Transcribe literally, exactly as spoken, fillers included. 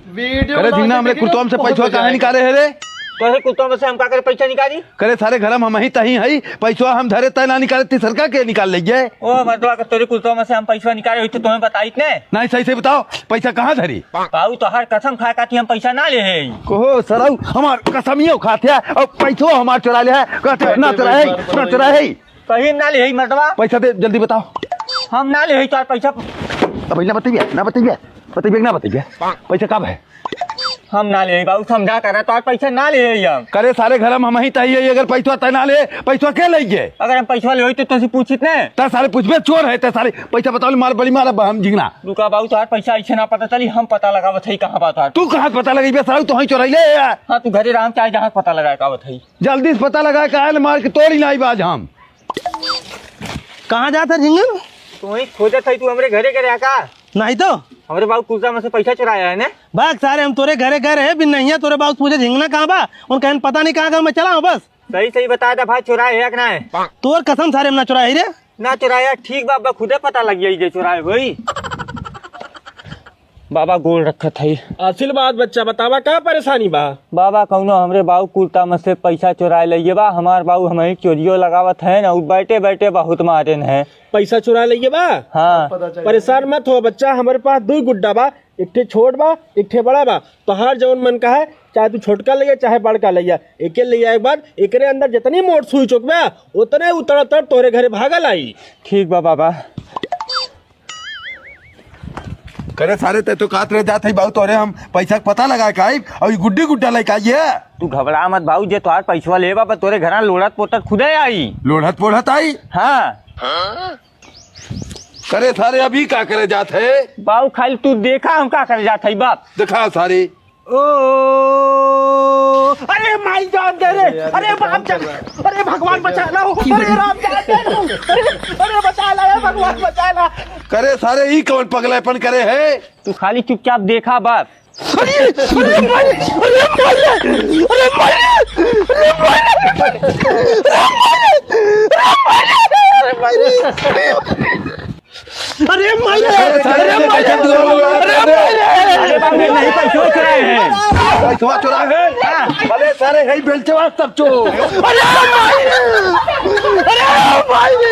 करे झिंगना, हमरे कुर्तवा में से पैसवा काहे निकाले है रे? तोहरे कुर्तवा में से हम का करे पैसा निकाली? करे सारे घर में हम ही तही हई, पैसवा हम धरे तय ना निकाले, तीसरका के निकाल ले गए। ओ मर्दवा के तोरे कुर्तवा में से हम पैसा निकाले होई तो तुम्हें बताइत ने। नहीं, सही से बताओ, पैसा कहाँ धरी? बाबू तोहार कसम खाए काटी हम पैसा ना ले है। कहो सरऊ, हमार कसमियो खात है और पैसवा हमार चुरा ले है, कहते ना चुरा है, ना चुरा है। सही में ना ले है मर्दवा। पैसा दे, जल्दी बताओ। हम ना ले है तोहार पैसा। अब ना बतइबे, ना बतइबे, बतइबे कि ना बतइबे? पैसा कब है? हम ना ले बाबू, समझा कर तोहार पैसा ना ले हम। करे सारे घर में हम ही तही है, अगर पैसा तय ना ले, पैसा के ले गए? अगर हम पैसा ले होई तो तुझसे पूछित ने। त सारे पूछबे, चोर है त सारे। पैसा बताओ, मार बड़ी मार, अब हम झिंगना। रुका बाबू, तोहार पैसा ऐसे ना पता चली, हम पता लगावत है कहाँ बा तोहार। तू कहाँ पता लगइबे सारे, तू ही चोरइले है यार। हाँ, तू घरे राम चाहे जहाँ पता लगावत है। जल्दी से पता लगा के आयल, मार के तोड़ी ना बाज हम। कहाँ जात है झिंगन? तू ही खोजत है, तू हमरे घरे के रहा का? नहीं तो। हमरे बाबू कुर्ता में से पैसा चुराया है ने? भाग सारे, हम तोरे घरे गए रहे, बिन नहिया तोरे बाबू पूछे झिंगना कहाँ बा? उन कहन पता नहीं कहाँ गए, मैं चला हूँ बस। सही सही बता दे भाई, चुराया है कि ना है? तोर कसम सारे, हम ना चुराए रे। ना चुराया, ठीक बा, बा खुदे पता लग जाई जे चुराए होई। बाबा गोड़ रखत है। आशीर्वाद बच्चा, बतावा का परेशानी बा? बाबा कौनो हमरे बाबू कुर्ता में से पैसा चुराए लइए बा। हमार बाबू हमें चोरियो लगावत है ना, बैठे बैठे बहुत मारे हैं। पैसा चुरा लइए बा? हाँ। परेशान मत हो बच्चा, हमरे पास दुई गुड्डा बा, एक ठे छोट बा, एक ठे बड़ा बा। तोहार जौन मन का है, चाहे तू छोटका लइया चाहे बड़का लइया, एके लइया एक बार, एकरे अंदर जितनी मोट सुई चुकबे, उतने उतड़ उतड़ तोहरे घरे भागल आई। ठीक बा बाबा। करे सारे, ते तो कात रह जात है बाबू, तोरे हम पैसा के पता लगा के आई और ये गुड्डी गुड्डा लेके आई है। तू घबरा मत बाबू, जे तोहार पैसवा लेबा पर तोरे घरा लोढ़त पोढ़त खुदे आई। लोढ़त पोढ़त आई? हाँ। करे सारे, अभी का करे जात है? बाबू खाली तू देखा हम का करे जात है बाप। देखा सारे। ओ, अरे माई जान दे रे, अरे बाप जान, अरे भगवान बचा लो, अरे राम जान दे रे, अरे, अरे बचा लो, अरे भगवान बचा लो। करे सारे, ई कौन पगलापन करे है? तू खाली चुपचाप देखा बाप। अरे, अरे माई, अरे माई, अरे माई, अरे माई, अरे माई, अरे माई। अरे माई रे, अरे सारे अरे माई रे, पैसा दो, अरे माई रे। अरे बाप रे, नहीं पैसा चुराए हैं। पैसा चुराए हैं? हाँ। अरे सारे, है बेलचवा सब चोर। अरे माई रे, अरे माई रे।